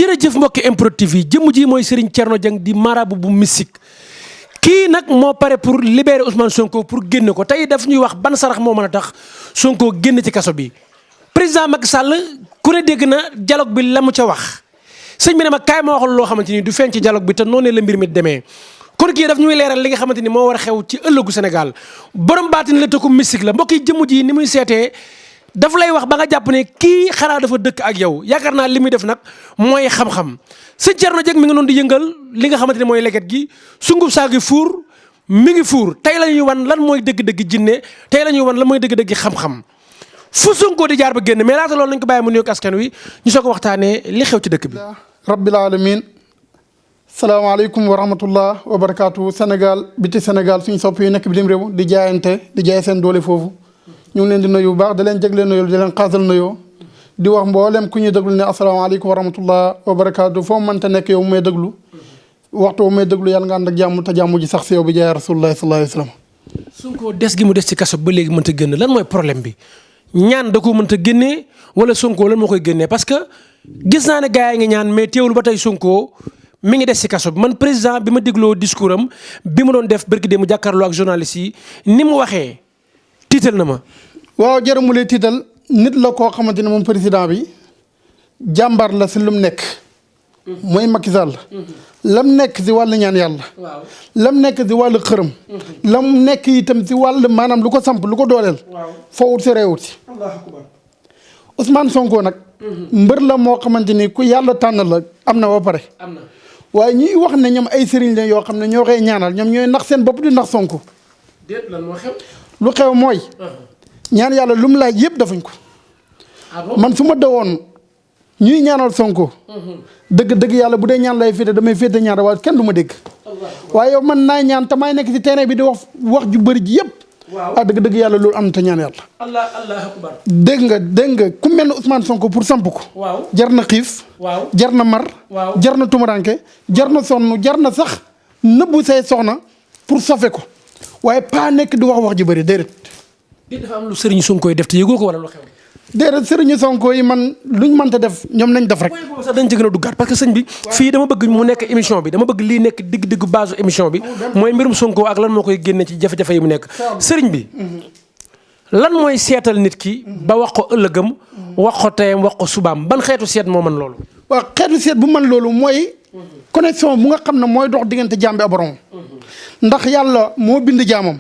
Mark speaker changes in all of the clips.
Speaker 1: jërëjëf mbokki MPROD TV jëmm ji mooy Serigne Thierno Dieng di marabout bu mystique kii nag moo pare pour libérer Ousmane Sonko pour génne ko tey daf ñuy wax ban sarax moo mën a tax Sonko génn ci kaso bi. président Macky Sall ku ne dégg na dialogue bi la mu ca wax sëñ bi ne ma kaay ma waxal loo xamante ni du feeñ ci dialogue bi te noonu la mbir mi demee kon kii daf ñuy leeral li nga xamante ni moo war a xew ci ëllëgu Sénégal borom baatin la te ko mystique la mbokk yi jëmm ji ni muy seetee. daf lay wax ba nga jàpp ne kii xanaa dafa dëkk ak yow yaakaar naa li muy def nag mooy xam-xam sëñ Thierno Dieng mi ngi noonu di yëngal li nga xamante ne mooy leget gi sunguf saa gi fuur mi ngi fuur tey la ñuy wan lan mooy dëgg-dëgg jinne tey la ñuy wan lan mooy dëgg-dëgg xam-xam fu Sonko di jaar ba génn mais laata loolu nañ ko bàyyi mu nuyoog askan wi ñu soog a waxtaanee li xew ci dëkk bi.
Speaker 2: rabbil alamin salaamaaleykum wa rahmatullah wa barakaatu Sénégal biti Sénégal suñu sopp yi nekk bitim réew di jaayante di jaay seen doole foofu. ñu ngi leen di nuyu bu baax da leen jégleen nuyoo di leen xaasal nuyoo di wax mboolem ku ñuy déglu ne asalaamaaleykum wa rahmatullah wa barakaatu foo mënta nekk yow may déglu waxtu may déglu yàlla nga ànd ak jàmm te jàmm ji sax si yow bi jaay rasulullah sallallahu alayhi wa sallam.
Speaker 1: Sonko des gi mu des ci kaso ba léegi mënta génn lan mooy problème bi ñaan da ko mënta génnee wala Sonko lan moo koy génnee parce que gis naa ne gars yi ngi ñaan mais teewul ba tey Sonko mi ngi des ci kaso bi man président bi ma dégloo discours am bi mu doon def barki démb mu jàkkaarloo ak journaliste yi ni mu waxee tiital na ma.
Speaker 2: waaw jërë mu lay tiital nit la koo xamante ne moom président bi jàmbaar la si lu mu nekk. mooy Macky Sall. lam nekk si wàllu ñaan yàlla.
Speaker 1: waaw
Speaker 2: lam nekk si wàllu xërëm. lam nekk itam si wàllu maanaam lu ko samp lu ko dooleel.
Speaker 1: waaw
Speaker 2: foo wut si réewut si. Ousmane Sonko nag. mbër la moo xamante ni ku yàlla tànn la am na ba pare.
Speaker 1: am na
Speaker 2: waaye ñuy wax ne ñoom ay sëriñ la yoo xam ne ñoo koy ñaanal ñoom ñooy nax seen bopp di nax Sonko.
Speaker 1: déet lan moo xew.
Speaker 2: lu xew mooy. ñaan yàlla lu mu laaj yëpp defuñ ko. man su ma dawoon ñuy ñaanal Sonko. dëgg yàlla bu dee ñaan lay féete damay féete ñaan waaye kenn du ma dégg. waaye yow man naa ñaan te may nekk ci terrain bi di wax ju bëri ji yëpp. ah dëgg yàlla loolu am na te ñaan yàlla.
Speaker 1: allah akbar.
Speaker 2: dégg nga ku mel ne Ousmane Sonko pour samp ko.
Speaker 1: waaw
Speaker 2: jar na xiif.
Speaker 1: waaw
Speaker 2: jar na mar.
Speaker 1: waaw
Speaker 2: jar na tumuranke jar na sonn jar na sax nëbbu say soxna pour sauver ko waaye pas nekk di wax ji bëri déedéet.
Speaker 1: dafa am lu sëriñ Sonko yi def te yëgoo ko wala lu xew.
Speaker 2: déedéet sëriñu Sonko yi man luñ mënta def ñoom nañ def rek.
Speaker 1: mooy boobu sax dañ ci gën a duggaat parce que sëñ bi. fii dama bëgg mu nekk émission bi dama bëgg lii nekk digg base émission bi. mooy mbirum Sonko ak lan moo koy génne ci jafe-jafe yi mu nekk. sëriñ bi lan mooy seetal nit ki. ba wax ko ëllëgam. wax ko teyam wax ko subaam ban xeetu seet moo mën loolu.
Speaker 2: waaw xeetu seet bu mën loolu mooy. connexion bu nga xam ne mooy dox diggante jaam bi ak borom. ndax yàlla moo bind jaamam.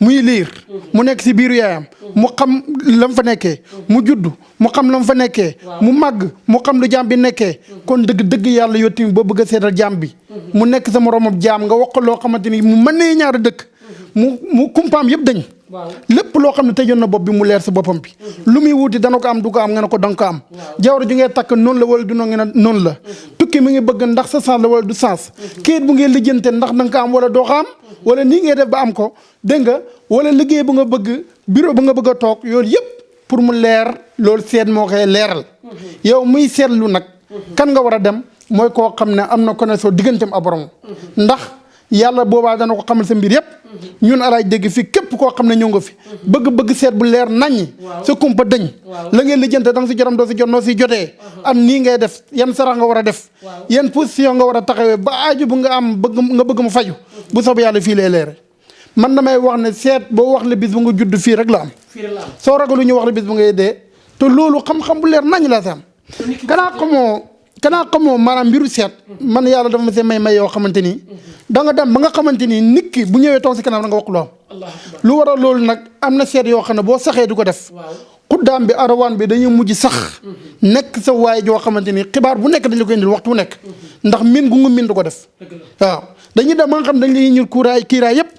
Speaker 2: muy liir mu nekk si biiru yaayam mu xam la mu fa nekkee mu judd mu xam la mu fa nekkee mu màgg mu xam lu jaam bi nekkee kon dëgg yàlla yow tamit boo bëgg a seetal jaam bi mu nekk sa moromam jaam nga wax ko loo xamante ni mu mën nee ñaari dëkk mu kumpaam yëpp dañ lépp loo xam ne tëjoon na bopp bi mu leer sa boppam bi lu muy wuti dana ko am du ko am nga ne ko danga ko am jawar ju ngay takk noonu la wala du noonu la tukki mi ngi bëgg ndax sa sens la wala du sens kayit bu ngeen lijjante ndax danga ko am wala doo ko am wala nii ngay def ba am ko dégg nga wala liggéey bu nga bëgg bureau bu nga bëgg a toog yooyu yëpp pour mu leer loolu seet moo koy leeral yow muy seetlu nag kan nga war a dem mooy koo xam ne am na connexion digganteem ak borom ndax yàlla boobaa dana ko xamal sa mbir yëpp ñun alaaj dégg fii képp koo xam ne ñëw nga fi bëgg seet bu leer naññi sa kumpa dëñ la ngeen lijjante da nga si jotam doo si jot noo si jotee am nii ngay def yan sarax nga war a def yan position nga war a taxawee ba aaju bu nga am bëgg mu faju bu soobee yàlla fii lay leere man damay wax ne seet boo wax la bis bu nga judd fii rek la am soo ragalu ñu wax la bis bu ngay dee te loolu xam-xam bu leer nañ la si am kanaa xamoo maanaam mbiru seet man yàlla dafa ma see may yoo xamante ni da nga dem ba nga xamante ni nit ki bu ñëwee toog si kanam da nga wax lu am lu waral loolu nag am na seet yoo xam ne boo saxee du ko def xuddaam bi arawaan bi dañuy mujj sax nekk sa waay joo xamante ni xibaar bu nekk dañ la koy indil waxtu bu nekk ndax min gu nga min du ko def waaw dañuy dem ba nga xam dañ lay ñuul kiiraay yëpp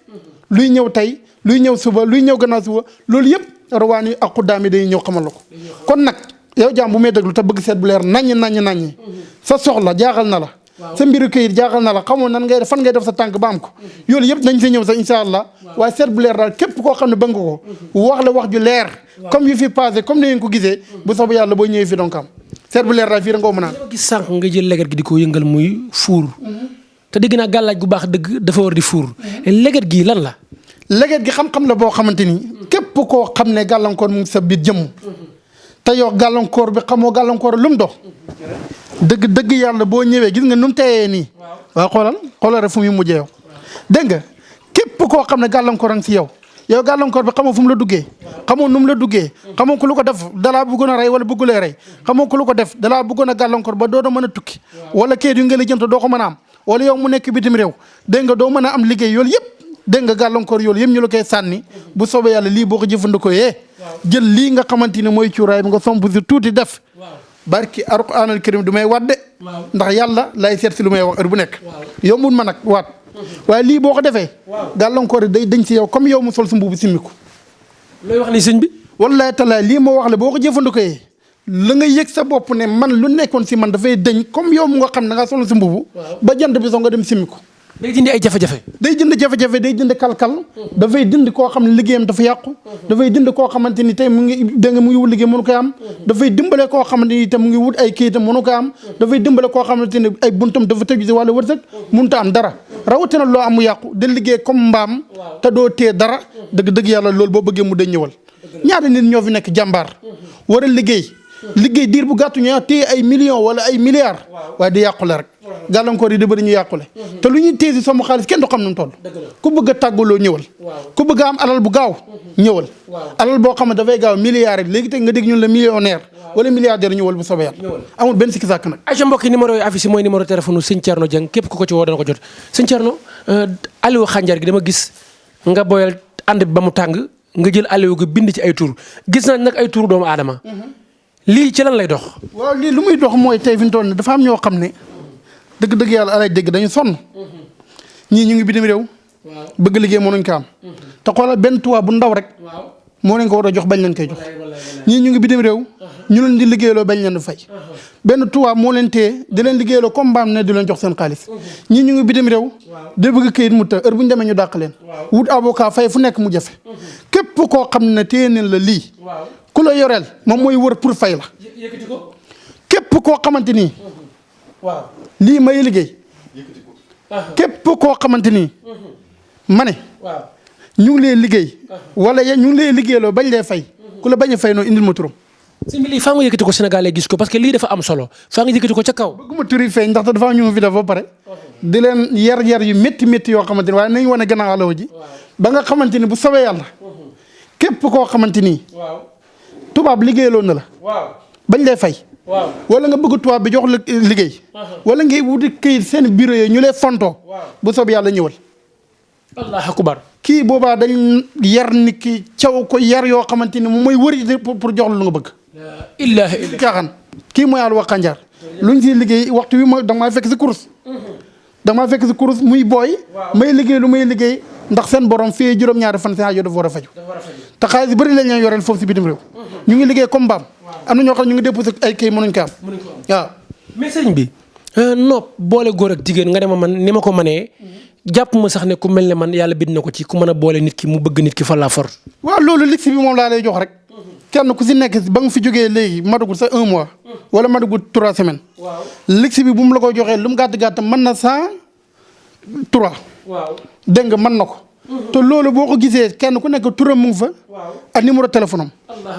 Speaker 2: luy ñëw tey luy ñëw suba luy ñëw gannaaw suba loolu yëpp arawaan yi ak xuddaam yi dañuy ñëw xamal la ko kon nag yow jaam bu may déglu te bëgg seet bu leer naññ sa soxla jaaxal na la sa mbiru këyit jaaxal na la xamoon nan ngay fan ngay def sa tànk ba am ko yoolu yëpp nañ si ñëw sax incha allah waaye seet bu leer daal képp koo xam ne bëgg nga ko wax la wax ju leer comme yu fi passé comme ni ngeen ko gisee bu soobee yàlla boo ñëwee fi donc am seet bu leer daal fii da nga ko mën a
Speaker 1: gis sànq nga jël leget gi di ko yëngal muy fuur te dégg naa gàllaaj gu baax dëgg dafa war di fuur leget gi lan la
Speaker 2: leget gi xam-xam la boo xamante ni képp koo xam ne gàllankoor mu ngi sa biir jëmm te yow gàllankoor bi xamoo gàllankoor lu mu dox dëgg yàlla boo ñëwee gis nga nu mu teeyee nii. waaw xoolal rek fu muy mujjee yow. dégg nga képp koo xam ne gàllankoor a ngi si yow gàllankoor bi xamoo fu mu la duggee. xamoo nu mu la duggee. xamoo ku lu ko def dalaa bëggoon a rey wala bëggulee rey. xamoo ku lu ko def dalaa bëggoon a gàllankoor ba doo mën a tukki. wala kayit yu nga lijjanti doo ko mën a am. wala yow mu nekk bitim réew dégg nga doo mën a am liggéey yoolu yëpp dégg nga gàllankoor yoolu yëpp ñu la koy sànni bu soobee yàlla lii boo ko jëfandikoo jël lii nga xamante ni mooy cuuraay bi nga somp si tuuti def barki alquraanal karim du may wadde ndax yàlla lay seet si lu may wax heure bu nekk yombul ma nag waat waaye lii boo ko defee gàllankoor yi day dañ si yow comme yow mu sol sa mbubu simmiku
Speaker 1: looy wax ni sëñ bi
Speaker 2: wallahi taala lii moo wax la boo ko jëfandikoo la nga yëg sa bopp ne man lu nekkoon si man dafay dëñ comme yow mu nga xam ne da ngaa solo si mbubu ba jant bi soo nga dem simmiku
Speaker 1: day dindi ay jafe-jafe
Speaker 2: day dindi kalkal dafay dindi koo xam ne liggéeyam dafa yàqu dafay dindi koo xamante ni tey mu ngi wut liggéey mënu koy am dafay dimbale koo xamante ni te mu ngi wut ay kayitam mënu koy am dafay dimbale koo xamante ni ay buntam dafa tëju si wàllu wërsëg mënut a am dara rawatina loo am mu yàqu da liggéey comme mbaam te doo tee dara dëgg yàlla loolu boo bëggee mu day ñëwal ñaari nit ñoo fi nekk jàmbaar war a liggéey diir bu gàttu ñaa téye ay millions wala ay milliards waaye di yàqule rek gàllankoor yi di bëri ñu yàqule te lu ñuy téye si sama xaalis kenn du xam nu mu toll ku bëgg a tàggaloo ñëwal ku bëgg a am alal bu gaaw ñëwal alal boo xam ne dafay gaaw milliards yi léegi tey nga dégg ñun la millionnaire wala milliardaire ñëwal bu soobee yàlla amul benn sikki sàkk nag
Speaker 1: ayca mbokk yi numéro yooyu affiché mooy numéro téléphone sëñ Thierno Dieng képp ku ko ci woo dana ko jot sëñ Thierno Aliou Khandiar gi dama gis nga boyal ànd bi ba mu tàng nga jël Aliou gi bind ci ay tur gis naa nag ay tur doomu aadama lii ci lan lay dox.
Speaker 2: waaw lii lu muy dox mooy tey fi mu toll nii dafa am ñoo xam ne dëgg yàlla alay dégg dañu sonn ñii ñu ngi bitim réew. bëgg liggéey mënuñ ko am. te xoolal benn tubaab bu ndaw rek. moo leen ko war a jox bañ leen koy jox. ñii ñu ngi bitim réew. ñu leen di liggéeyloo bañ leen di fay. benn tubaab moo leen téye di leen liggéeyloo comme mbaam ne di leen jox seen xaalis. ñii ñu ngi bitim réew. di bëgg këyit mu të heure bu ñu demee ñu dàq leen. wut avocat fay fu nekk mu jafe. képp koo xam ne téye neen la lii. ku la yoreel moom mooy wër pour fay la képp koo xamante ni lii may liggéey képp koo xamante ni ma ne ñu ngi lay liggéey wala ñu ngi lay liggéeyloo bañ lay fay ku la bañ a fay noonu indil ma turam.
Speaker 1: si lii faa nga yëkkati ko Sénégalais gis ko parce que lii dafa am solo faa nga yëkkati ko ca kaw.
Speaker 2: bëgguma turi feeñ ndaxte dafa ñu fi def ba pare di leen yar yu métti yoo xamante ni waaye nañ wane gannaaw alaw ji ba nga xamante ni bu sawee yàlla képp koo xamante ni. tubaab liggéeyaloon na la. bañ lay fay. wala nga bëgg tubaab bi jox la liggéey. wala ngay wuti këyit seen bureau yi ñu lay fontoo. bu soob yàlla ñëwal.
Speaker 1: allahu akbar.
Speaker 2: kii boobaa dañ yar nit ki caw ko yar yoo xamante ni moom mooy wëri pour jox la lu nga bëgg.
Speaker 1: illaahi illaahi
Speaker 2: caaxaan kii mooy Aliou Khandiar. luñ siy liggéey waxtu wi mooy da nga maa fekk si kurus. da nga maa fekk si kurus muy booy. may liggéey lu may liggéey. ndax seen borom fii juróom-ñaari fan seen aajo dafa war a faju te xaalis yu bëri lañ leen yoreel foofu si bitim réew ñu ngi liggéey comme mbaam am na ñoo xam ñu ngi déposé ay kay mënuñ ko am waaw.
Speaker 1: mais sëñ bi nopp boole góor ak jigéen nga ne ma man ni ma ko mënee jàpp ma sax ne ku mel ne man yàlla bind na ko ci ku mën a boole nit ki mu bëgg nit ki fa la for.
Speaker 2: waaw loolu ligsi bi moom laa lay jox rek kenn ku si nekk ba nga fi jógee léegi matagul sa 1 mois wala matagul 3 semaines ligsi bi bu mu la ko joxee lu mu gàtt mën na 103. dégg nga mën na ko. te loolu boo ko gisee kenn ku nekk turam mu ngi fa. ak numéro téléphone am.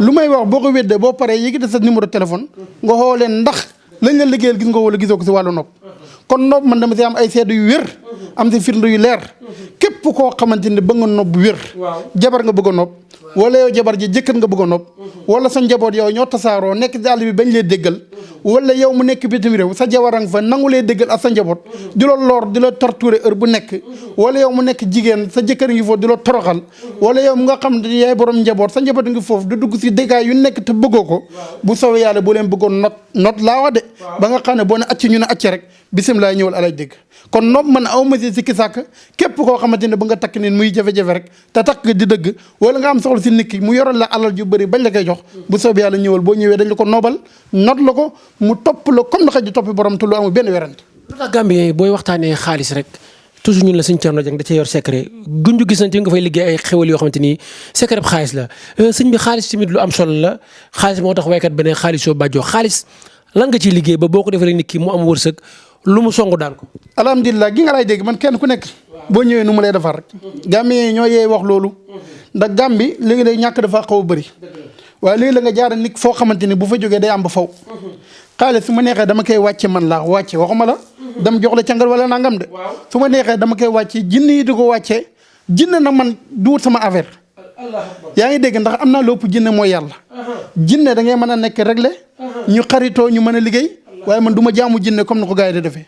Speaker 2: lu may wax boo ko weddee boo paree yëkkati sa numéro téléphone. nga xool leen ndax lañ la liggéeyal gis nga wala gisoo ko si wàllu nopp. kon nopp man dama si am ay seede yu wér. am si firnde yu leer. képp koo xamante ne ba nga nopp bu wér. jabar nga bëgg a nopp. wala yow jabar ji jëkkër nga bëgg a nopp. wala sa njaboot yow ñoo tasaaroo nekk ci àll bi bañ lee déggal. wala yow mu nekk bitim réew sa jabarang fa nangu lee déggal ak sa njaboot di la lor di la torturer heure bu nekk wala yow mu nekk jigéen sa jëkkër ngi foofu di la toroxal wala yow mu nga xam ne yaay borom njaboot sa njaboot ngi foofu di dugg si dégâts yu nekk te bëggoo ko bu soobee yàlla boo leen bëggoon not laa wax de ba nga xam ne boo ne acc ñu ne acc rek bisimilah ñëwal alay dégg kon nopp man aw ma si sikki sàkk képp koo xamante ne ba nga takk nit muy jafe-jafe rek te takk di dëgg wala nga am soxla si nit ki mu yoral la alal ju bëri bañ la koy jox bu soobee yàlla ñëwal boo ñëwee dañ la ko noobal not la ko mu topp la comme naka ji toppi borom te lu amul benn werante.
Speaker 1: lu tax Gambien yi booy waxtaanee xaalis rek toujours ñun la sëñ Thierno Dieng da cee yor secret gunju gis nañ ci nga fay liggéey ay xewal yoo xamante ni secret bu xaalis la sëñ bi xaalis tamit lu am solo la xaalis moo tax waykat beneen xaalis soo bàjjoo xaalis lan nga ciy liggéey ba boo ko defee nit ki mu am wërsëg lu mu songu daan ko.
Speaker 2: alhamdulilah gi nga lay dégg man kenn ku nekk boo ñëwee nu mu lay defar rek. Gambien yi ñoo yee wax loolu ndax Gambi léegi-léegi ñàkk dafa xaw a bëri waaye léegi la nga jaara nit foo xamante ni bu fa jógee day am ba faw xaalis su ma neexee dama koy wàcce man laa wàcce waxuma la dama jox la cangal wala nangam de su ma neexee dama koy wàcce jinne yi di ko wàcce jinne na man du wut sama affaire yaa ngi dégg ndax am naa lépp jinne mooy yàlla jinne da ngay mën a nekk réglé ñu xaritoo ñu mën a liggéey waaye man du ma jaamu jinne comme ni ko gars yi di defee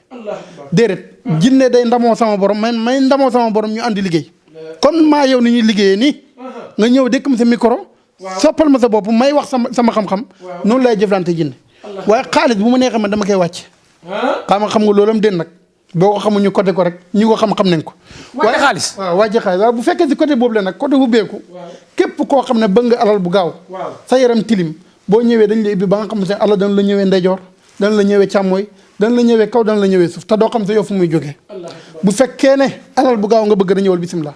Speaker 2: déedéet jinne day ndamoo sama borom may ndamoo sama borom ñu andi liggéey comme maa yow ni ñuy liggéeyee nii nga ñëw dëkk ma sa micro soppal ma sa bopp may wax sama xam-xam noonu lay jëflante jinne waaye xaalis bu ma neexee man dama koy wàcc xam nga loolam den nag boo ko xamuñu côté ko rek ñi ko xam nañ ko
Speaker 1: wàcce xaalis
Speaker 2: waaw wàcce xaalis waaw bu fekkee si côté boobu la nag côté bu beeku képp koo xam ne bëgg nga alal bu gaaw sa yaram tilim boo ñëwee dañ la ibbi ba nga xam ne alal dana la ñëwee ndeyjoor dana la ñëwee càmmooy dana la ñëwee kaw dana la ñëwee suuf te doo xam sa yow fu muy jógee bu fekkee ne alal bu gaaw nga bëgg da ñëwal bisimilah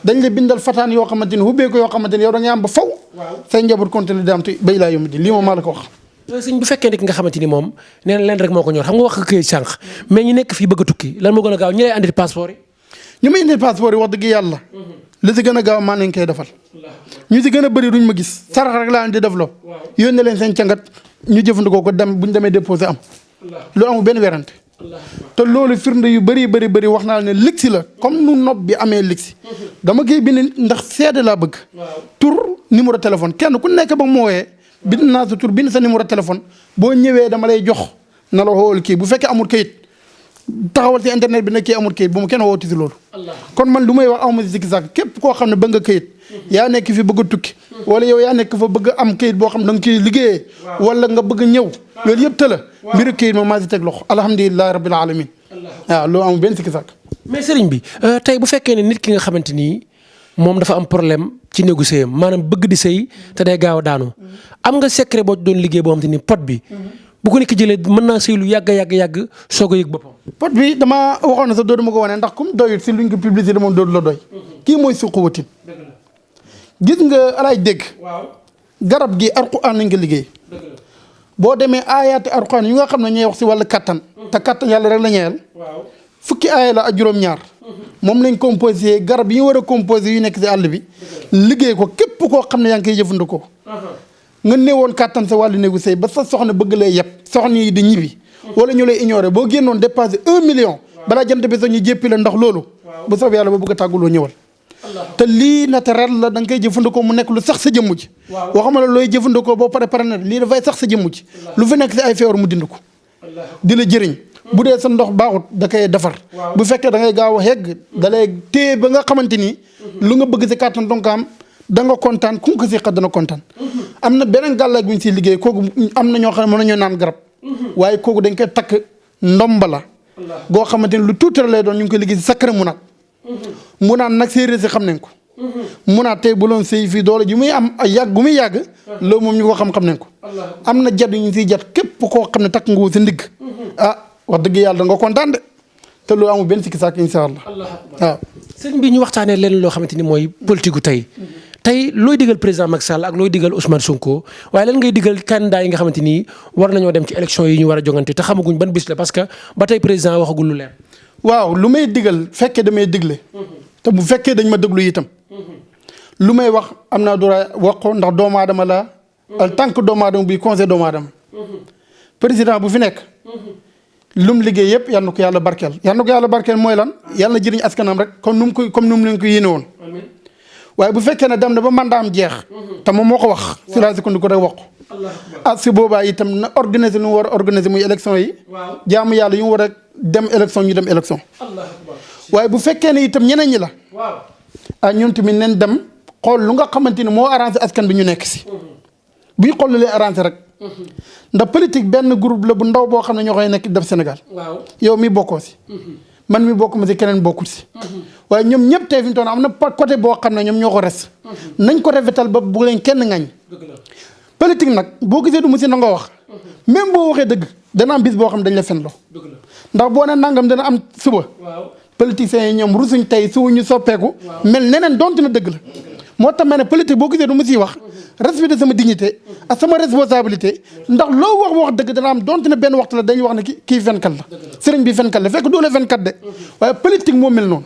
Speaker 2: dañ la bindal fataan yoo xamante ni ubbeeku yoo xamante ni yow da ngay am ba faw say njaboot continué di am te ba ilaa yawmi diin lii moom maa la ko wax
Speaker 1: sëñ bu fekkee ne ki nga xamante ni moom nee na leen rek moo ko ñor xam nga wax këyit sànq mais ñi nekk fii bëgg a tukki lan moo gën a gaaw ñi lay andil passeport yi
Speaker 2: ñu may indil passeport yi wax dëgg yàlla li si gën a gaaw maa nañ koy defal ñu si gën a bëri duñ ma gis sarax rek laa leen di def loo yónnee leen seen cangat ñu jëfandikoo ko dem buñ demee déposé am lu amul benn werante te loolu firnde yu bëri wax naa ne ligsi la comme nu nopp bi amee ligsi dama koy bind ndax seede laa bëgg tur numéro téléphone kenn ku nekk ba mu wooyee bind naa sa tur bind sa numéro téléphone boo ñëwee dama lay jox na la xool kii bu fekkee amul kayit taxawal ci internet bi ne kii amul kayit bu mu kenn wooti si loolu kon man lu may wax awma si sikki sàkk képp koo xam ne bëgg nga kayit yaa nekk fi bëgg a tukki wala yow yaa nekk fa bëgg am kayit boo xam ne da nga ciy liggéeyee wala nga bëgg a ñëw loolu yëpp tëla mbiru kayit moom maa si teg loxo alhamdulilahi rabbil alamin waaw loolu amul benn sikki sàkk
Speaker 1: mais sëriñ bi tey bu fekkee ne nit ki nga xamante ni moom dafa am problème ci néegu sëyam maanaam bëgg di sëy te day gaaw a daanu am nga secret boo doon liggéey boo xamante ni pot bi bu ko nit ki jëlee mën naa sëy lu yàgg soog a yëg boppam. pot
Speaker 2: bi dama waxoon na sa doo dama ko wane ndax comme doyut si luñ ko publicité moom doodu la doy kii mooy suqu watin gis nga alaaj dégg garab gi alxuraan nañ ko liggéey boo demee aayaati alxuraan yu nga xam ne ñooy wax si wàllu kattan te kattan yàlla rek la ñeel fukki aaya la ak juróom-ñaar moom lañ composé garab yi ñu war a composé yu nekk si àll bi liggéey ko képp koo xam ne yaa ngi koy jëfandikoo nga néewoon kàttan sa wàllu néegu sëy ba sa soxna bëgg lay yeb soxna yi di ñibbi wala ñu lay ignoré boo génnoon dépassé 1 million balaa jant bi sax ñu jéppi la ndax loolu bu soob yàlla ba bëgg a tàgguloo ñëwal te lii naturel la da nga koy jëfandikoo mu nekk lu sax sa jëmm ji waxuma la looy jëfandikoo boo pare na lii dafay sax sa jëmm ji lu fi nekk si ay feebar mu dind ko di la jëriñ bu dee sa ndox baaxut da koy defar bu fekkee da ngay gaaw a hegg da lay téye ba nga xamante ni lu nga bëgg si kàttan donc am da nga kontaan ku ko si xat dana kontaan am na beneen gàllaaj bu ñu siy liggéey kooku am na ñoo xam ne mën nañoo naan garab waaye kooku dañ koy takk ndomba la goo xamante ni lu tuuti lay doon ñu ngi koy liggéey si sakkare mu naan nag séeréer si xam nañ ko mu naat tey bu loon sëy fii doole ji muy am yàgg gu muy yàgg loolu moom ñu ko xam nañ ko am na jat yu ñu siy jat képp koo xam ne takk nga si ndigg wax dëgg yàlla da nga kontaan de te loolu amul benn sikki sàkk incha allah waaw
Speaker 1: sëñ bi ñu waxtaanee leen loo xamante ni mooy politique gu tey looy digal président Macky Sall ak looy digal Ousmane Sonko waaye lan ngay digal candidat yi nga xamante ni war nañoo dem ci élection yi ñu war a jongante te xamaguñ ban bis la parce que ba tey président waxagul lu leer.
Speaker 2: waaw lu may digal fekkee damay digle te bu fekkee dañ ma déglu itam lu may wax am naa droit wax ko ndax doomu aadama la en tant que doomu aadama buy conseil doomu aadama président bu fi nekk lum liggéey yëpp yal na ko yàlla barkeel mooy lan yàlla na jëriñ askanam rek comme nu mu leen ko yéene woon waaye bu fekkee ne dem na ba mandaam jeex te moom moo ko wax si laa sukkandiku rek wax ko si boobaa itam na organiser lu mu war a organiser muy élection yi jaamu yàlla yu mu war a dem élection ñu dem élection waaye bu fekkee ne itam ñeneen ñi la ñun tamit nañ dem xool lu nga xamante ni moo arrangé askan bi ñu nekk si buy xool lu lay arrangé rek ndax politique benn groupe la bu ndaw boo xam ne ñoo koy nekk def Sénégal yow mi bokkoo si man mi bokk ma si keneen bokkul si waaye ñoom ñëpp tey fi mu toll am na côté boo xam ne ñoom ñoo ko res nañ ko rafetal ba bu leen kenn ngañ politique nag boo gisee du mu si nangoo wax même boo waxee dëgg dana am bis boo xam ne dañ la fenloo ndax boo ne nangam dana am suba politiciens yi ñoom rusuñ tey suba ñu soppeeku mel neneen donte na dëgg la moo tax ma ne politique boo gisee du mu siy wax respecté sama dignité ak sama responsabilité ndax loo wax dëgg dana am donte ne benn waxtu la dañuy wax ne kii fenkat la sëriñ bi fenkat la fekk doole fenkat de waaye politique moo mel noonu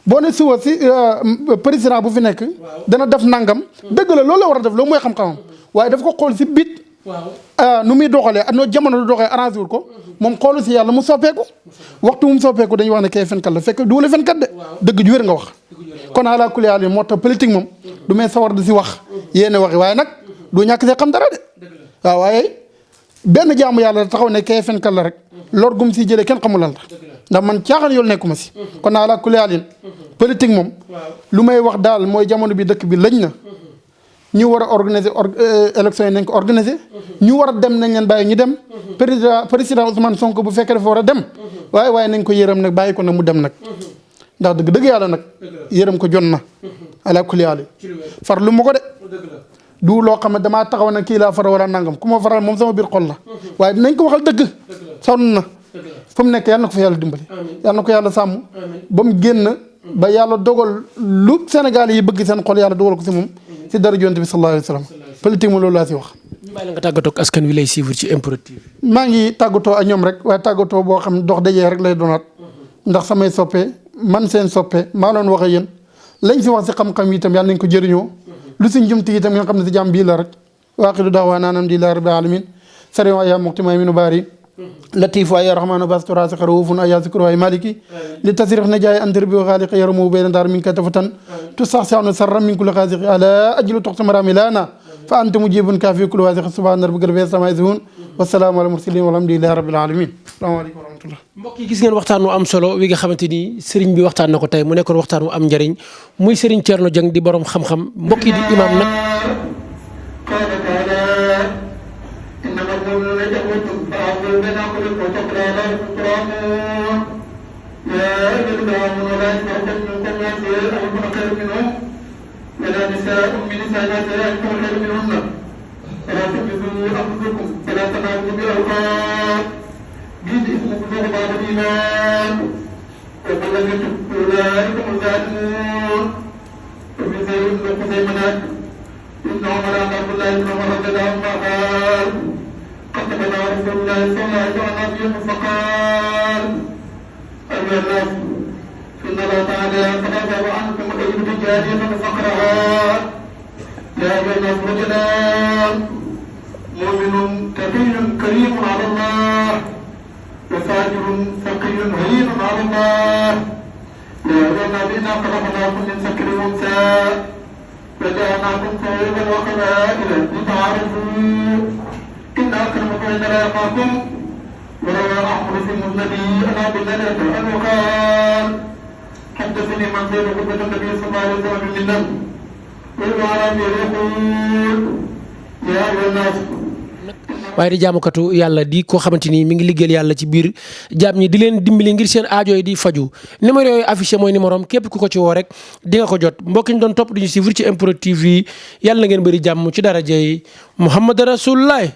Speaker 2: boo ne suba si président bu fi nekk dana def nangam dëgg la loolu la war a def loolu mooy xam-xamam waaye daf ko xool si bit nu muy doxalee ak jamono du doxee arrangé wul ko moom xoolu si yàlla mu soppeeku waxtu mu soppeeku dañuy wax ne kay fenkat la fekk du wala fenkat de dëgg ju wér nga wax kon ala kulli haal moo tax politique moom du may sawar di si wax yéene waxi waaye nag du ñàkk see xam dara de waaw waaye benn jaamu yàlla taxaw ne kay fenkat la rek lor gum si jëlee kenn xamul lan la ndax man caaxaan yoolu nekkuma si kon ala kulli haal politique moom lu may wax daal mooy jamono bi dëkk bi lëj na ñu war a organiser élection yi nañ ko organiser ñu war a dem nañ leen bàyyi ñu dem président Ousmane Sonko bu fekkee dafa war a dem waaye nañ ko yërëm nag bàyyi ko nag mu dem nag ndax dëgg yàlla nag yërëm ko jot na ala kulli haal far lu ma ko de du loo xam ne damaa taxaw na kii laa faral wala nangam ku ma faral moom sama biir xol la waaye dinañ ko waxal dëgg sonn na fu mu nekk yàlla na ko fa yàlla dimbali yàlla na ko yàlla sàmm ba mu génn ba yàlla dogal lu Sénégal yi bëgg seen xol yàlla dogal ko si moom si dara Yonent bi sallallahu alayhi wa sallam politique moom loolu laa si wax.
Speaker 1: ñu bàyyi la nga tàggatoo ak askan wi lay suivre ci MPROD TV.
Speaker 2: maa ngi tàggatoo ak ñoom rek waaye tàggatoo boo xam dox dajee rek lay doonaat ndax samay soppe man seen soppe maa doon wax ak yéen lañ si wax si xam-xam yi itam yàlla nañ ko jëriñoo lu si njumti itam nga xam ne si jàmm bii la rek waaxiru da'waanaa alhamdulillaahi rabbil aalamiin sari wa yaa muqtima minu baari لطيف يا رحمن باستر راسخ رؤوف يا ذكر يا مالكي لتصرف نجاي أنت ربي وخالق يرمو بين دار منك تفتن تستحسن سر من كل خازق على أجل تقسم راملانا فأنت مجيب كافي كل واثق سبحان ربك رب العزة عما يصفون والسلام على المرسلين والحمد لله رب العالمين السلام عليكم ورحمة الله
Speaker 1: mbokk yi gis ngeen waxtaan wu am solo wi nga xamante ni sëriñ bi waxtaan na ko tey mu nekkoon waxtaan wu am njëriñ muy sëriñ Thierno Dieng di borom xam-xam mbokk yi di imam nag
Speaker 3: ولا نساء من نساء يكون خير منهن فلا تلبسوا انفسكم فلا تنالوا بالالقاب بئس اسم الفسوق بعد الايمان ومن لم يتب اولئك هم الظالمون وفي سير بن خزيمه ان عمر عبد الله بن عمر رضي الله عنه قال خطبنا رسول الله صلى الله عليه وسلم فقال ايها الناس إن الله تعالى قد أذهب عنكم أيد الجاهلية فقرها يا أيها الناس رجلا مؤمن تقي كريم على الله وفاجر فقي هين على الله يا أيها الناس إنا خلقناكم من ذكر وأنثى وجعلناكم شعوبا وقبائل لتعارفوا إن أكرمكم عند الله يتقاكم ولولا أحرصكم النبي أنا بالله أنه قال حدثني من بين خطبة النبي صلى الله عليه وسلم بالله وهو عربي يقول يا أيها الناس
Speaker 1: waaye di jaamukatu yàlla di koo xamante ni mi ngi liggéeyal yàlla ci biir jaam ñi di leen dimbali ngir seen aajo yi di faju numéro yooyu affiché mooy numéro am képp ku ko ci woo rek di nga ko jot mbokk ñu doon topp di ñu suivre ci MPROD TV yàlla na ngeen bëri jàmm ci darajay Muhammad Rasulullah